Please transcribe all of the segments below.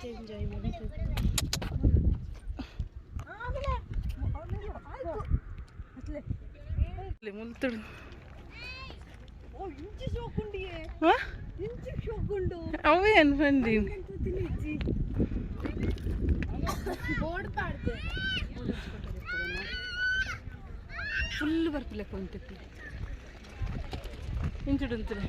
Enjoy. ಮುಲ್ತುಡು. ಅವೇ ಅನ್ಫಂಡಿ. ಬೋರ್ಡ್ ಪಾಡ್ದೆ. ಫುಲ್ ಬರ್ಪಿಲ್ಲ ಕೊಂತಿತ್ತು. ಇಂಚುಡುಂತಲೆ.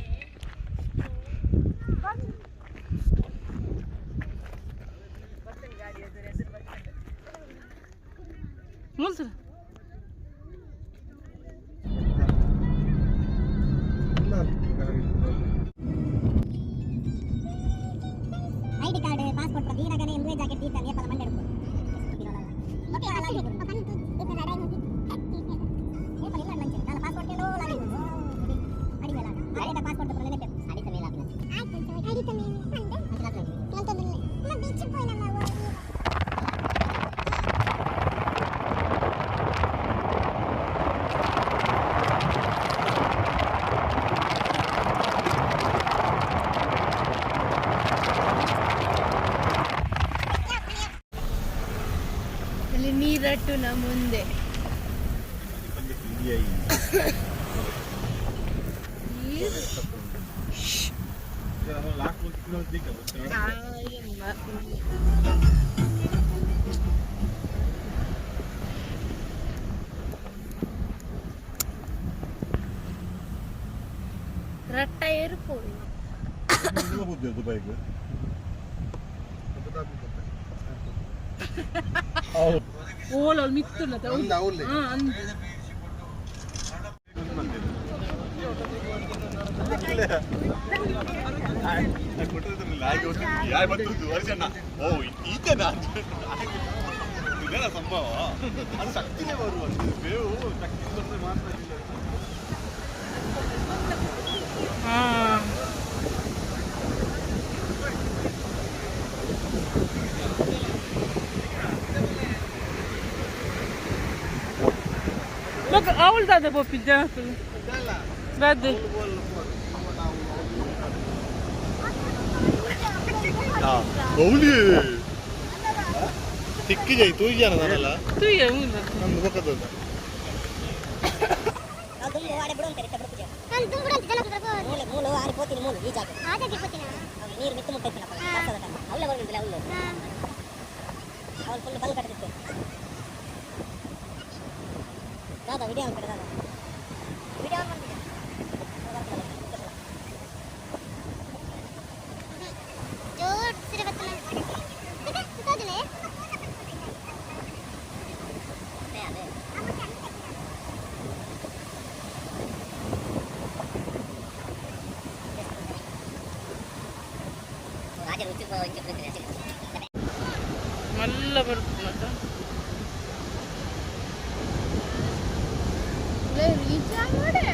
ಮುಲ್ತುಡು. ಐಡಿ ಕಾರ್ಡ್, ಪಾಸ್ಪೋರ್ಟ್ ದೀನಗನೆ ಎಂಬುವೆ ಜಾಕೆಟ್ ದೀತಾನೆ ಪಲ ಮಂಡೆ. ಪಾಸ್ಪೋರ್ಟ್. ಅಲ್ಲಿ ನೀರಟ್ಟು ನಮ್ಮ ಮುಂದೆ. ರಟ್ಟ ಏರ್ಪೋಡು. ದುಬೈಗೆ. ಓಲ್ ಅವ್ಳು ಮಿತ್ತುಲ್ಲ. ಹಾ, ಅಂದ್. ಓ, ಈತನ ಇದೆಲ್ಲ ಸಂಭವ. ಅದು ಶಕ್ತಿನೇ ಬರುವ ಬೇವು ಶಕ್ತಿ ಬಂದ್ರೆ ಮಾತ್ರ. ಹಾ. ಬೊಕ ಅವಳು ದಾದ ಪೋಪಿ ಜನಕುಲು ದಾದೆ? ಗೌಲಿ ತಿಕ್ಕಿ ಜೈ ತೂಯ್ಯಾನ ನಾನಲ್ಲ. ತೂಯ ಮೂಲ. ನಂದು ಬೊಕ್ಕದ. ಮೂಲೆ ಮೂಲು ಆರಿ ಪೋತೀನಿ, ಮೂಲು ಈ ಜಾಗ ನೀರು ಮಿತ್ತು ಮುಟ್ಟೈತಿನಪ್ಪ. ಅವಳೆ ಬರೋದಿಲ್ಲ ಅವಳು. ಅವಳು ಫುಲ್ ಬಲ್ ಕಟ್ಟಿತ್ತು. ದಾದಾ ವಿಡಿಯೋ ಆನ್ ಕಡೆ, ದಾದಾ ವಿಡಿಯೋ ಆನ್ ಮಾಡಿದ್ಯಾ? ಜೋರ್ ಸಿರೆ ಬತ್ತನ. ಅದೇ. ಮಲ್ಲ ಬರ್ಪುನತ. ರೀಚ್ ಆಗೋಡೆ.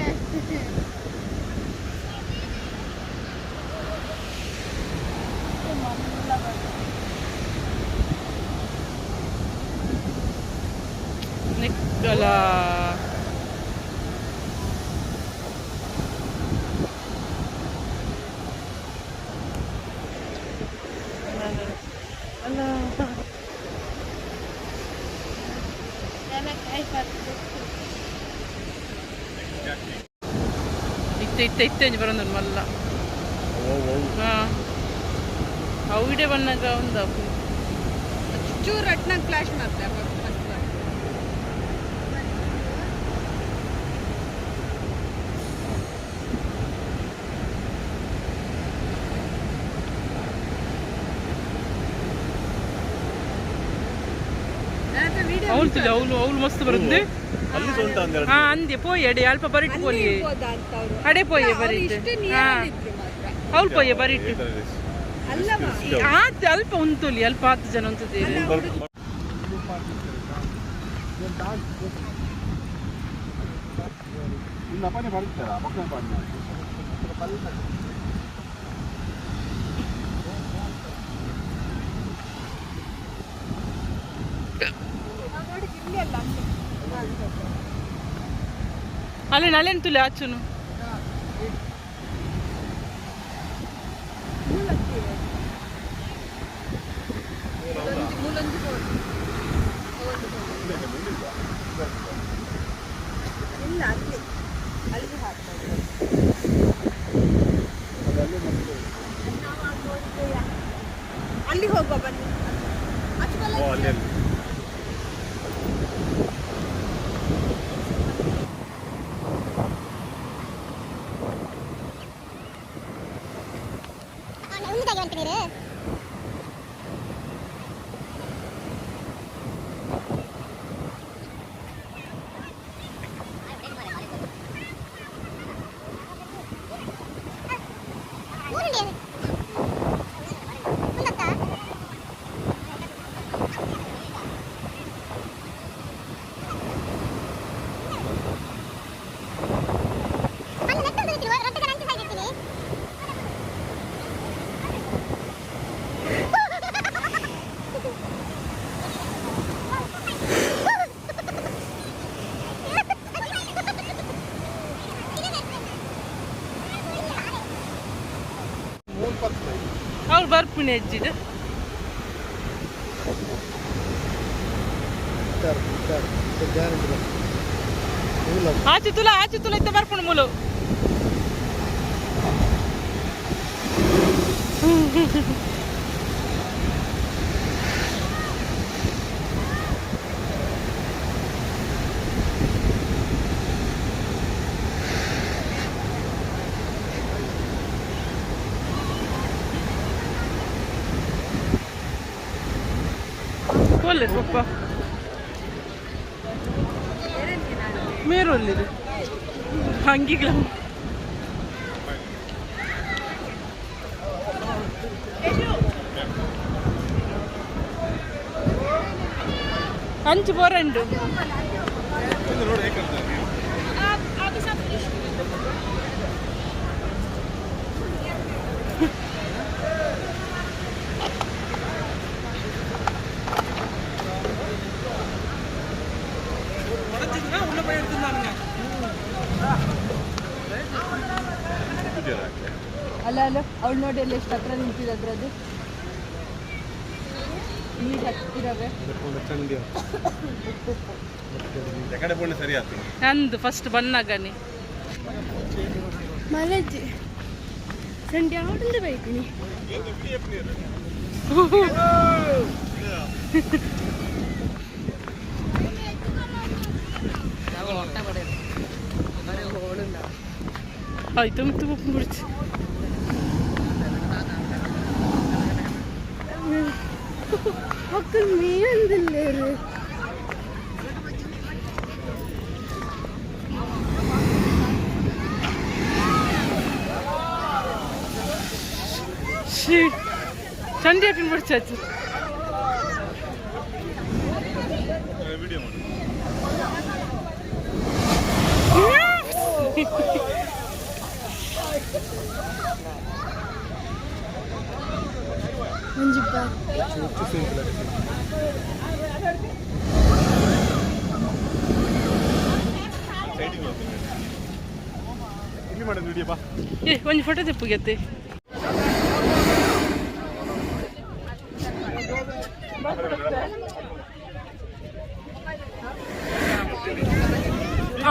ನಿಕ್ಕಲ. ಅಲ್ಲ. ನನಗೆ ಇತ್ತೆ ಇತ್ತೆ ಇತ್ತೆ ಒಂಜಿ ಬರೊಂದುಂಡು ಮಲ್ಲ. ಹಾ, ಅವು ಇಡೆ ಬನ್ನಗ ಉಂದ. ಚೂರು ರಟ್ನಾಗ ಫ್ಲಾಶ್ ಮಾಡ್ತೆ ಮಸ್ತ್. ಅವಳು ತುಲೆ, ಅವಳು ಅವಳು ಮಸ್ತ್ ಬರುತ್ತೆ. ಅಲ್ಲಿ ಸೊಂಟ ಒಂದೆರಡು. ಹಾ, ಅಂದೆ ಪೋಯಿ ಅಡೆ ಅಲ್ಪ ಬರಿಟ್ ಪೋಲಿ. ಅಂತ ಅವರು ಅಡೆ ಪೋಯೆ ಬರಿಟ್. ಇಷ್ಟೇ ಹಾ. ನೀರಲ್ಲಿದ್ರು ಮಾತ್ರ. ಅವಳು ಪೋಯೆ ಬರಿಟ್. ಅಲ್ಲಮ್ಮ. ಆತ್ ಅಲ್ಪ ಉಂತುಲಿ, ಅಲ್ಪ 10 ಜನ ಉಂತುತ್ತೀರಿ. ಇನ್ನು ಅಪ್ಪನೇ ಬರ್ತಾರ ಮಕ್ಕಳ ಪಾಡಿ. ನೋಡಿ, ಇಲ್ಲಿ ಅಲ್ಲ, ಅಲ್ಲಿ. ಅಲ್ಲಿ ನಲೆನ್ ತುಲೆ ಆಚುನು. ಮೂಲಕ್ಕೆ. ಹೋಗುವ ಬನ್ನಿ. ಆಚೆ ಬಲ್ಲ. ಓ, ಅಲ್ಲಿ ಅಲ್ಲಿ. ಉಂದಾಗಿ ಬಂತು ನೀರು. ಮೂರು ಪತ್ತು. ಅವ್ರು ಬರ್ಪಿನ ಹೆಜ್ಜಿಡು. ಆಚೆ ತುಲ, ಆಚೆ ತುಲ ಇತ್ತ ಬರ್ಪುಣ ಮೂಲು. ಒಳ್ಳೆ ಪಪ್ಪ ಮೇರೊಲ್ಲಿದೆ ಹಂಗಿಗ್ಲ. ಅಂಚು ಬೋರಂಡು. ನೋಡಿ ಹೇಗೆ. ಅಲ್ಲ ಅಲ್ಲ, ಅವಳು ನೋಡಿ ಅಲ್ಲಿ ಎಷ್ಟು ಹತ್ರ ನಿಂತಿದೆ. ಅದ್ರದ್ದು ನೀರು ಹತ್ತಿರವೇ. ಕಡೆ ಪೋಣ ಸರಿ ಆಯ್ತು. ನಂದು ಫಸ್ಟ್ ಬನ್ನಾಗನಿ. ಮಲಜಿ ಸಂಡೆ ಆವಡಂದು ಬೈತೀನಿ. ಆಯ್ತು ಮತ್ತು ಬಿಡ್ತು. ಮಕ್ಕಳು ಮೀನಂದಿಲ್ಲೇರು. She ಚಂಡಿ ಹಾಕಿ ಬಿಡ್ಚಾಚು. ವಿಡಿಯೋ ಮಾಡಿ. ಒಂಜಿ ಬಾ. ಸೈಡಿಗೆ ಹೋಗ್ತೀನಿ. ಇಲ್ಲಿ ಮಾಡೋದು ವಿಡಿಯೋ ಬಾ. ಏ, ಒಂಜಿ ಫೋಟೋ ತೆಪ್ಪುಗೆತ್ತೆ.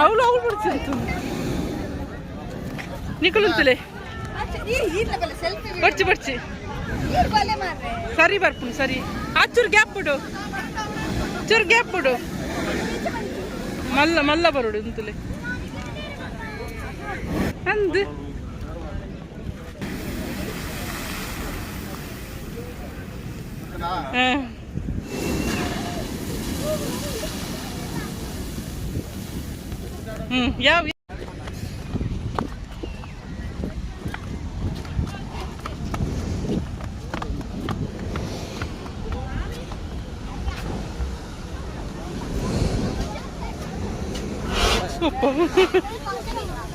ಅವಳು ಅವಳು ಬಿಡ್ತಿತ್ತು ನಿಕುಲಂತಲೇ. ಸೆಲ್ಫಿ. ಬರ್ಚಿ ಬರ್ಚಿ. ನೀರು ಬಲೆ ಮಾರ್ರೆ. ಸರಿ ಬರ್ಪುಣ್ ಸರಿ. ಆ ಚೂರು ಗ್ಯಾಪ್ ಬಿಡು, ಚೂರು ಗ್ಯಾಪ್ ಬಿಡು. ಮಲ್ಲ ಮಲ್ಲ ಬರೋಡು ಅಂತಲೇ ಅಂದು. ಹಾ. ಹ್ಮ್ ಯಾವ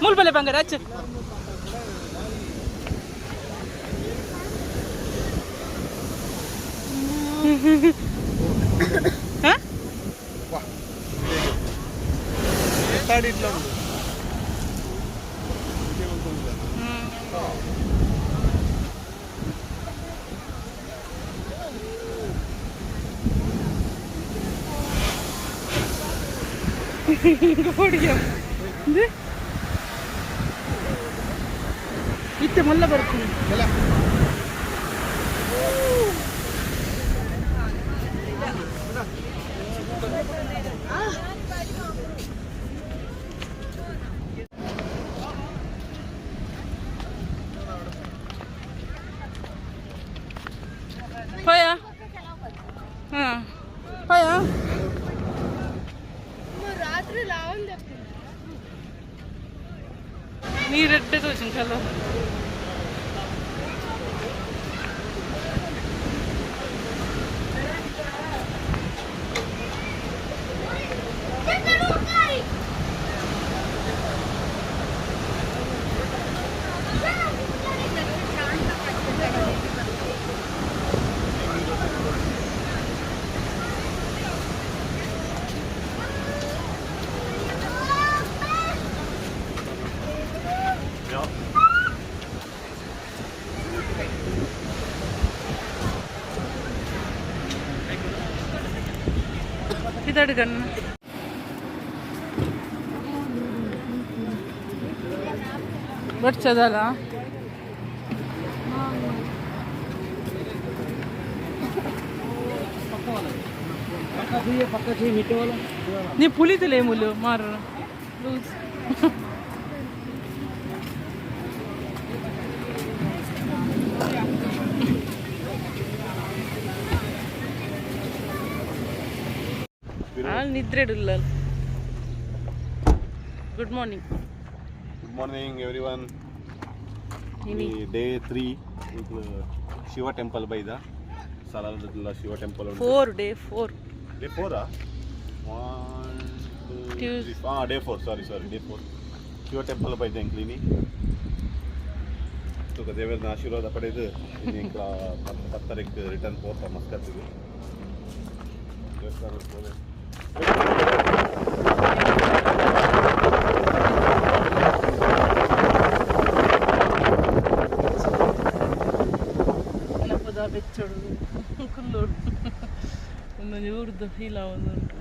ಮೂಲ್ ಬಲೆ ಬಂಗಾರ ಆಚೆ. ಹಾ. ತಾಡಿ ಇಟ್ಲ ಉಂಟು. ಹುಡುಗಿ ಇತ್ತೆ ಮಲ್ಲ ಬರ್ತೀನಿ. ಹಾಂ ಪಯ. ರಾತ್ರಿ ಲಾವಂದ. ನೀರೆಡ್ಡೆ ತೋಚಿನ. ಪಿದಾಡುಗಣ್ಣ. ಬಡ್ಚದಲ್ಲ. ನೀ ಪುಲಿತಲೇ ಮುಲ್ಲು ಮಾರು ಲೂಸ್. ನಿದ್ರೆ. Good morning. Good morning everyone. ಇನಿ ಡೇ 3. ಶಿವ ಟೆಂಪಲ್ ಬೈದ ಸಲಾಲದ ಶಿವ ಟೆಂಪಲ್. 4, ಡೇ 4. ಡೇ ಫೋರಾ? 1, 2, Tues- 3, ಹಾಂ, day 4. Sorry sorry, day 4. Shiva temple ಬೈದ ಎಂಕ್ಲಿನಿ ತುಕ ದೇವರನ ಆಶೀರ್ವಾದ ಪಡೆದು ಇನ್ನು ಎಂಕ್ಲ 10 ತಾರೀಕು ರಿಟರ್ನ್ ಪೋತ ಮಸ್ಕತ್ತಿಗೆ ದೇವಸ್ಥಾನಕ್ಕೆ ಹೋದೆ. ನೆನಪದ ಬೆಚ್ಚೊಡು ಕುಲ್ಲೋಡು ಒಂದೊಂದು ಊರ್ದು ಫೀಲ್ ಆವೊಂದುಂಟು.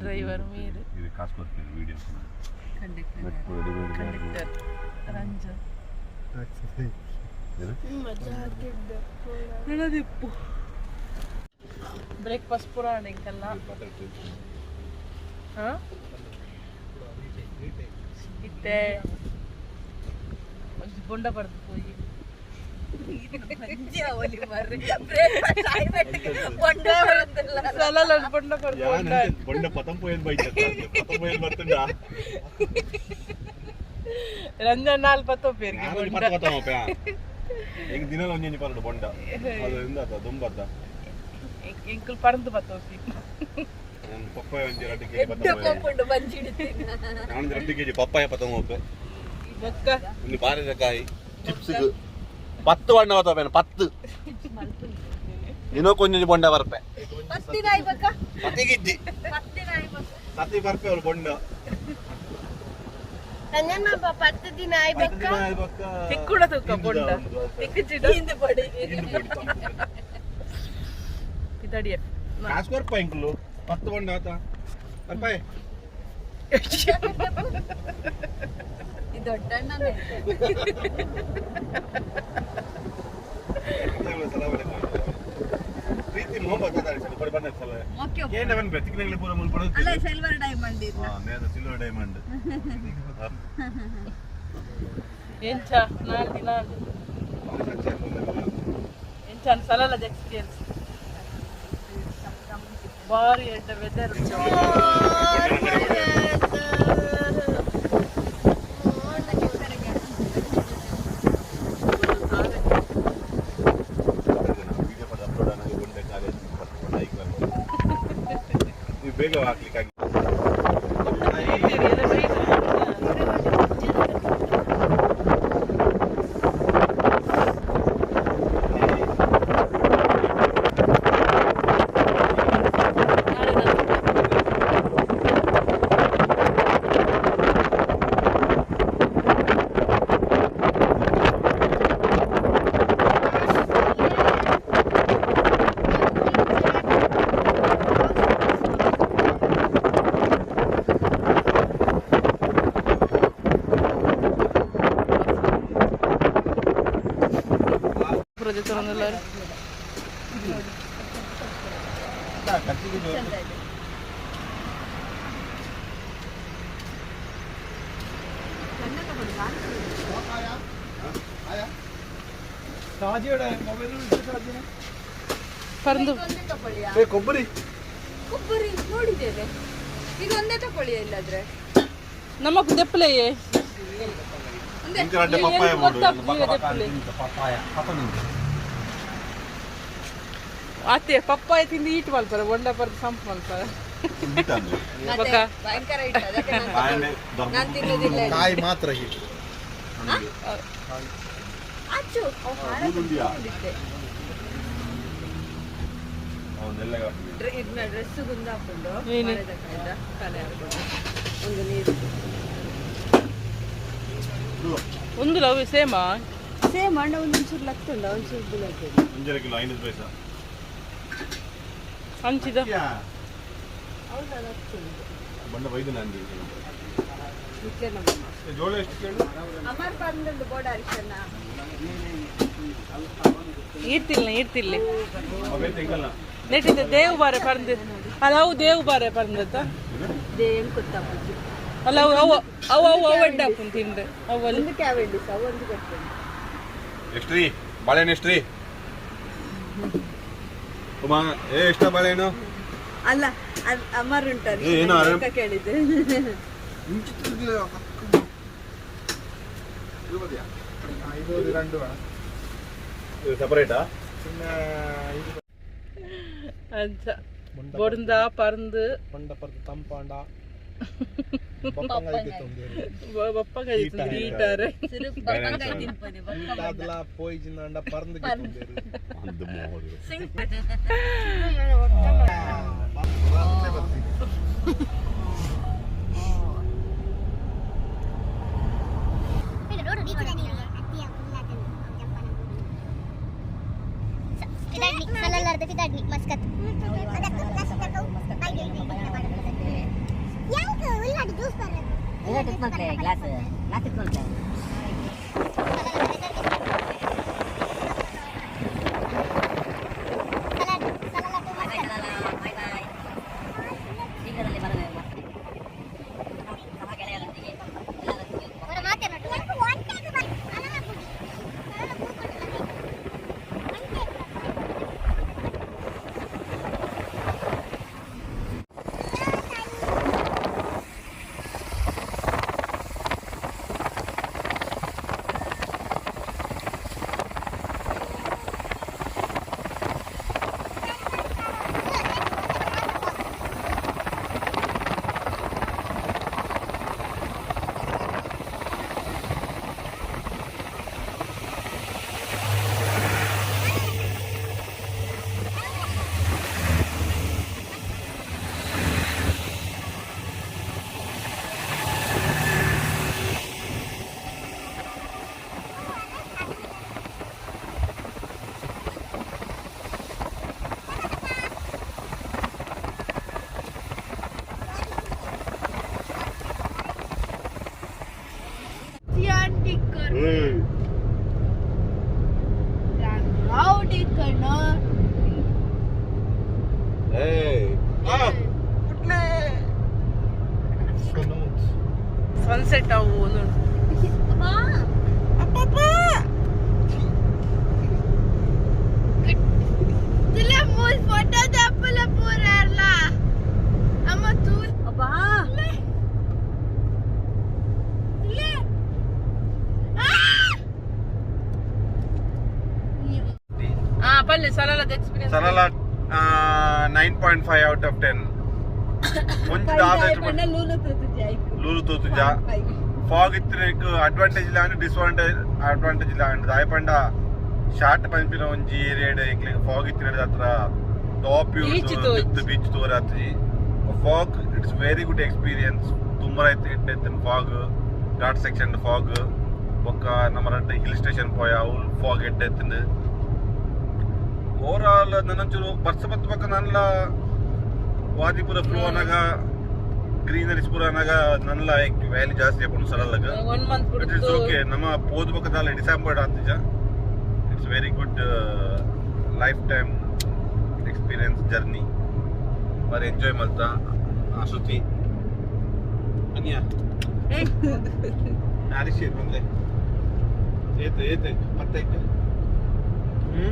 ಡ್ರೈವರ್ ಮೀರು. ಇದು ಕಾಸು ಕೊಡ್ತೀನಿ ವಿಡಿಯೋ. ಕಂಡಕ್ಟರ್ ರಂಜನ್ ನಡದಿಪ್ಪು. ಬ್ರೇಕ್ಫಾಸ್ಟ್ ಪುರಾಣ ಇಂಕಲ್ಲ. ಹಾಂ, ಇತ್ತೆ ಒಂಜಿ ಬೊಂಡ ಪಡ್ದು ಪೋಯಿ. ಸಲಲ ಬೊಂಡ ಪಡ್ದು ಬೊಂಡ. ಬೊಂಡ ಪತಂಪು ಏನ್ ಬೈತ ಪತಂಪು ಏನ್ ಬರ್ತುಂಡ. ರಂಜನ್ ನಾಲ್ ಪತ್ತೋ ಪೇರಿಗೆ ಬೊಂಡ. ಹೆಂಗ್ ದಿನ ಒಂಜೊಂಜಿ ಪರಡು ಬೊಂಡ ಅದು ಎಂದಾತ ದುಂಬತ್ತ. ಎಂಕುಲ್ ಪರಂದು ಪತ್ತೋಪಿ. ನಾನು ಪಪ್ಪಾಯ ಒಂಜಿ 2 ಕೆಜಿ ಪತ್ತಂಬ. ನಾನು 2 ಕೆಜಿ ಪಪ್ಪಾಯ ಪತ್ತಂಬ. ಬೊಕ್ಕ ಒಂದು ಬಾರಿದ ಕಾಯಿ ಚಿಪ್ಸ್ 10 ಬಣ್ಣ ಬತ್ತವೇನು 10 ದಿನಕ್ಕೊಂಜೊಂಜಿ ಬೊಂಡ ಬರ್ಪೆ. ಸತಿಗಿಜ್ಜಿ ಸತಿ ಬರ್ಪೆ ಅವಳು ಬೊಂಡ. ರಂಜನ್ 10 ದಿನ ಆಯ್ಬೇಕ. ತಿಕ್ಕುಡ ತುಕ್ಕ ಬೊಂಡ ತಿಕ್ಕುಜಿಡ ಪಿದಡಿಯ. ಕಾಸು ಕೊರ್ಪ ಇಂಕುಲು 10 ಬೊಂಡ ಆತ ಬರ್ಪಾಯ್. ದೊಡ್ಡಣ್ಣನೇ. ಪ್ರೀತಿ ಮೊಹಮ್ಮದ್ ಕೊಡಿ ಬಣ್ಣ ಸಲ. ಓಕೆ. ಏನ ತಿಕ್ಕಿನ ಪೂರ ಮುಲ್ಪ. ಅಲ್ಲ, ಸಿಲ್ವರ್ ಡೈಮಂಡ್ ಇಲ್ಲ. Silver diamond. ಎಂಚ 4 ದಿನ ಎಂಚ ಸಲಲದ ಎಕ್ಸ್ಪೀರಿಯನ್ಸ್? ಬಾರಿ ಎಡ್ಡ ವೆದರ್. ವಿಡಿಯೋ ಅಪ್ಲೋಡ್ ಆಗಿ ಒಂದೇ ಕಾಲೇಜ್ ನೀವು ಬೇಗ ಹಾಕ್ಲಿಕ್ಕೆ. ಪೂರ. ಚಂದ ಇದೆ. ಪರಂದು ಕೊಬ್ಬರಿ ಕೊಬ್ಬರಿ ನೋಡಿದ್ದೇವೆ. ಇದು ಒಂದೇ ತಕೊಳ್ಳಿ ಇಲ್ಲಾದ್ರೆ ನಮ್ಮ ದೆಪ್ಪಲೆಯೇ ರಡ್ಡೆ ಪಪ್ಪಾಯ ಗೊತ್ತಾಗ್ತದೆ ದೆಪ್ಪಲೆ. ಅತ್ತೆ ಪಪ್ಪಾಯ ತಿಂದು ಈಟ್ ಮಲ್ಪರ ಬೊಂಡ ಪರ್ದು ಸಂಪ್ ಮಲ್ಪರ. ಮತ್ತೆ ಭಯಂಕರ ಇಟ್ಟು ಅದಕ್ಕೆ ನಾನು ತಿನ್ನೋದಿಲ್ಲ ಇದು. ಕಾಯಿ ಮಾತ್ರ ಹೀಗೆ. ಅಚ್ಚು ಅವು ಹಾಳಾಗಿ ಇದನ್ನ ಡ್ರೆಸ್ ಗುಂದ ಹಾಕೊಂಡು ಏನೇ? ಮರದ ಕಲೆ ಹಾಕೊಂಡು ಒಂದು ನೀರು. ಒಂದು ಲವ್ ಸೇಮಾ? ಸೇಮ್ ಅಣ್ಣ, ಒಂದೊಂಚೂರು ಲತ್ತುಂಡ ಒಂಚೂರು ಬುಲಕ್ಕೆ. ಒಂಜರೆ ಕಿಲೋ 5 ಪೈಸಾ. ಅಂಚಿದ ಬಣ್ಣ ಬೈದು ನಾನು. ಇಟ್ಲೆ ನಮ್ಮ ಜೋಳ ಎಷ್ಟು ಕೇಳು? ಅಮರ್ ಬಂದುಂಡು ಬೋಡ ಅರಿಶಣ್ಣ. ಈರ್ತಿಲ್ಲ ಈರ್ತಿಲ್ಲ. ಮೊಬೈಲ್ ತೆಂಕಲ್ಲ. ನೆಟ್ಟಿದ್ದ ದೇವು ಬಾರೆ ಪರಂದು ಅಲ್ಲ, ಅವು ದೇವು ಬಾರೆ ಪರಂದತ್ತ. ದೇಂ ಕೊತ್ತಂಬರಿ. ಅಲ್ಲ, ಅವು ಅವು ಅವು ಅವು ಅವು ಎಡ್ಡ ಹಾಕೊಂಡು ತಿಂದ್ರೆ ಅವಲ್ಲಿ. ಒಂದು ಕ್ಯಾವೆಂಡಿಸ್ ಅವು ಒಂದು ಕೊಡ್ತೇನೆ. ಎಷ್ಟು ರೀ ಬಾಳೆಹಣ್ಣು? ಎಷ್ಟು ರೀ ಉಮಾ? ಏ, ಎಷ್ಟ ಬಾಳೆಹಣ್ಣು? ಅಲ್ಲ, ಅಮರ್ ಉಂಟು. ಏ, ಏನೋ ಅರೆ- ಅಕ್ಕ ಕೇಳಿದ್ದೆ. ಇದು രണ്ട് വേണം. ಸಪರೇಟಾ? പിന്നെ ഇത്. ಅಂಚ ಬೊಂಡ ಪರಂದು. ಬೊಂಡಪರ್ದು ತಂಪಾಂಡ ಬಪ್ಪಂಗಾಯಿ ತೊಂದರೆ. ಬಪ್ಪ ಈಟಾರೆ. ಈಟಾದ್ಲ ಪೋಯ್ಜಿಂದ ಪರಂದು ತೊಂದರೆ. ಗ್ಲಾಸ್ ಗ್ಲಾಸ್ ಇಟ್ಕೊಂಡೆ. ಶೀಘ್ರದಲ್ಲೇ ಬರಬೇಕು ಸಹ ಗೆಳೆಯರೊಂದಿಗೆ ಎಲ್ಲರೊಂದಿಗೆ. ರೌಡಿ ಕಣ್ಣು. ಸನ್ಸೆಟ್ ಅವು ನೋಡು. ಮೂಲ್ ಫೋಟೋ ತಪ್ಪಲ ಪೂರಲ್ಲ ಅಮ್ಮ ತೂ. ಅಬ್ಬಾ. ಹಾ, ಪಲ್ಲೆ ಸರಳದ ಎಕ್ಸ್ಪೀರಿಯನ್ಸ್. ಸರಳ 9.5 ಔಟ್ ಆಫ್ 10. ಒಂಜಿ ದಾದ ಲೂಲು ತೂತುಜಿ ಆಯ್ತು. ಲೂಲು ತೂತುಜ. ಫಾಗ್ ಇತ್ತಿನ ಅಡ್ವಾಂಟೇಜ್ ಇಲ್ಲ ಅಂಡ್ ಡಿಸ್ಅಡ್ವಾಂಟೇಜ್ ಅಡ್ವಾಂಟೇಜ್ ಇಲ್ಲ ಅಂಡ್ ದಾಯ ಪಂಡ ಶಾರ್ಟ್ ಪನ್ಪಿನ ಒಂಜಿ ಏರಿಯಾಡ್ ಎಂಕ್ಲೆಗ್ ಫಾಗ್ ಇತ್ತಿನ ಹತ್ರ ಟಾಪ್. Beach ತೋಜ್. ಬೀಚ್ ತೋರಾತ್ರಿ. Fog it's very good experience. ತುಂಬ ಐತೆ ಎಡ್ಡೆ ಫಾಗ್. ಘಾಟ್ ಸೆಕ್ಷನ್ ಫಾಗ್ ಬೊಕ್ಕ ನಮ್ಮ ರಡ್ಡ್ ಹಿಲ್ ಸ್ಟೇಷನ್ ಪೋಯ, ಅವು ಫಾಗ್ ಎಡ್ಡೆ ಇತ್ತಿಂದು. ಓವರ್ ಆಲ್ ನನ್ನೊಂಚೂರು ಬರ್ಸ ಬತ್ತ ಬೊಕ್ಕ ನನ್ಲ ವಾದಿಪುರ ಫ್ಲೋ ಅನ್ನಾಗ ಗ್ರೀನರೀಸ್ ಪೂರ ಅನ್ನಾಗ ನನ್ಲ ವ್ಯಾಲ್ಯೂ ಜಾಸ್ತಿ ಆಪುಂಡು ಸರಳಗ. One month it is okay. ನಮ್ಮ ಪೋದು ಬೊಕ್ಕದಾಲ ಡಿಸೆಂಬರ್ ಆತಿಜ. It's very good life time experience journey. ಬಾರಿ ಎಂಜಾಯ್ ಮಲ್ತ. ಆ ಶ್ರುತಿ ಅನ್ಯಾ ಹರೀಶ್ ಬಂದೆ. ಏತ್ ಏತ್ ಪತ್ತೈತೆ?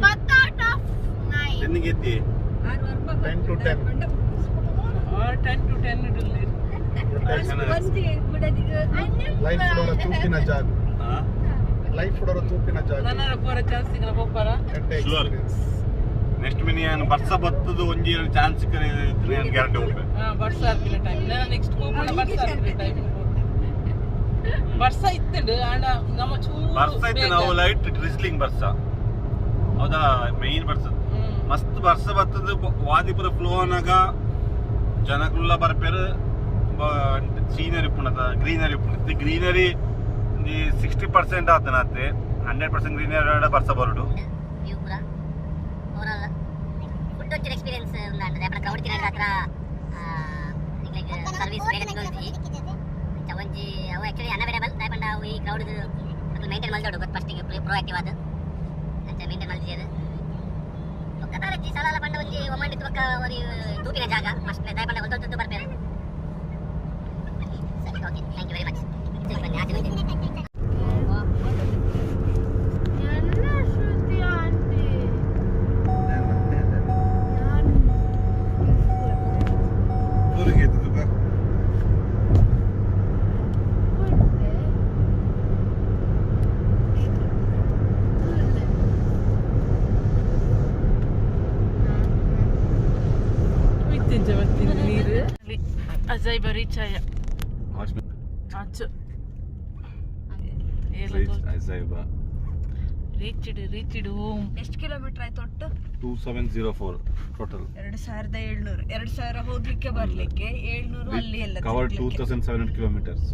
10 out of 9. ಟೆನ್ನಿಗೆ ಏತಿ? 10 to 10. 10 to 10. Life ಡೋರ ತೂಪಿನ ಜಾಗ, ಲೈಫ್ ಡೋರ ತೂಪಿನ ಜಾಗ. ನನ್ನ ಪೂರ ಚಾನ್ಸ್ ಸಿಗಲ್ಲ ಪೋಪರ. ಎಡ್ಡೆ Sure. Experience. Next mini ಏನು ಬರ್ಸ ಬತ್ತದು ಒಂಜಿ ಎರಡು ಚಾನ್ಸ್ ಸಿಕ್ಕರೆ ಗ್ಯಾರಂಟಿ ಹೋಗ್ಬೇಕು. ಹಾ, ಬರ್ಸ ಆರ್ಪಿನ ಟೈಮ್ ನಾನು ನೆಕ್ಸ್ಟ್ ಪೋಪುನ. ಬರ್ಸ ಆರ್ಪಿನ ಟೈಮ್ ಬರ್ಸ ಇತ್ತುಂಡು ಆಂಡ ನಮ್ಮ ಚೂರು ಬರ್ಸ ಇತ್ತು. ಬೇಗ. ನಾವು ಲೈಟ್ ಡ್ರಿಸ್ಲಿಂಗ್ ಬರ್ಸ, ಹೌದಾ? ಮೇನ್ ಬರ್ಸ ಮಸ್ತ್ ಬರ್ಸ ಬತ್ತದು. ವಾದಿಪುರ ಫ್ಲೋ ಅನಾಗ ಜನಕುಲ್ಲ ಬರ್ಪೇರು. ಸೀನರಿ ಉಪ್ಪುಂಡತ, ಗ್ರೀನರಿ ಉಪ್ಪುಂಡು. ಗ್ರೀನರಿ 60% ಆತನತ್ತೆ, 100% ಗ್ರೀನರಿ ಬರ್ಸ ಬರುಡು. ವ್ಯೂ ಪೂರ ಓವರಾಲ್ ಫುಡ್ ಒಂಚೂರು ಎಕ್ಸ್ಪೀರಿಯನ್ಸ್ ಉಂದಾಂಡ. ಅಪ್ಪಣ ಕ್ರೌಡ್ ತಿನ್ನಡ ಹತ್ರ ನಿಕ್ಲೆಗ್ ಸರ್ವಿಸ್ ಬೇಗ ತಿಕ್ಕೊಂಜಿ. ಅಂಚ ಒಂಜಿ ಅವು ಆಕ್ಚುಲಿ ಅನ್ಅವೈಲೇಬಲ್. ದಾಯೆ ಅವು ಈ ಕ್ರೌಡ್ ಅಕುಲು ಮೇಂಟೈನ್ ಮಲ್ದೋಡು ಗೊತ್ತು ಫಸ್ಟಿಗೆ ಪ್ರೋ ಆಕ್ಟಿವ್ ಆದ್. ಅಂಚ ಮೇಂಟೈನ್ ಮಲ್ದಿಜೆರ್. ಬೊಕ್ಕ ದಾಲಜ್ಜಿ ಸಲಾಲ ಪಂಡ ಒಂಜಿ ಒಮ್ಮಂಡಿತ್ತು. ಬೊಕ್ಕ ಒರಿ ತೂಪಿನ ಜಾಗ ಮಸ್ತ್. ದಾಯೆ ಪಂಡ ಒಲ್ತೊಲ್ತು ಬರ್ಪೇರು. ಸರಿ, okay, thank you very much. ಬನ್ನಿ ಆಚೆ ಬನ್ನಿ. ಎಲ್ಲ ಶ್ರುತಿ ಆಂಟಿ. ಊರಿಗೆ ಎತ್ತುದು. ಇತ್ತೆಂಚ ಬತ್ತಿನ ನೀರು ಅಜಯ್ ಬರೀ ಚಾಯ ಆಚು. ರೀಚಿಡ್ ರೀಚಿಡ್ ಓಂ. ಎಷ್ಟು ಕಿಲೋಮೀಟರ್ ಆಯ್ತು ಒಟ್ಟು? 2704 ಟೋಟಲ್. 2700. 2000 ಹೋಗ್ಲಿಕ್ಕೆ ಬರ್ಲಿಕ್ಕೆ, 700 ಅಲ್ಲಿ ಎಲ್ಲ ಕವರ್ ಟೂ ತಿರ್ಗ್ಲಿಕ್ಕೆ. 1700 ಕಿಲೋಮೀಟರ್ಸ್.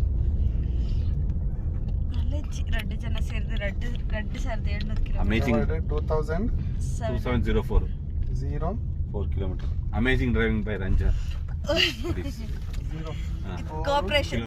ಅಲ್ಲೇ ರಡ್ಡು ಜನ ಸೇರಿದ್ರೆ ರಡ್ಡು 2700 kilometre. Amazing. 2000 2704. Zero 4 kilometer. Amazing driving by Ranja. Zero cooperation.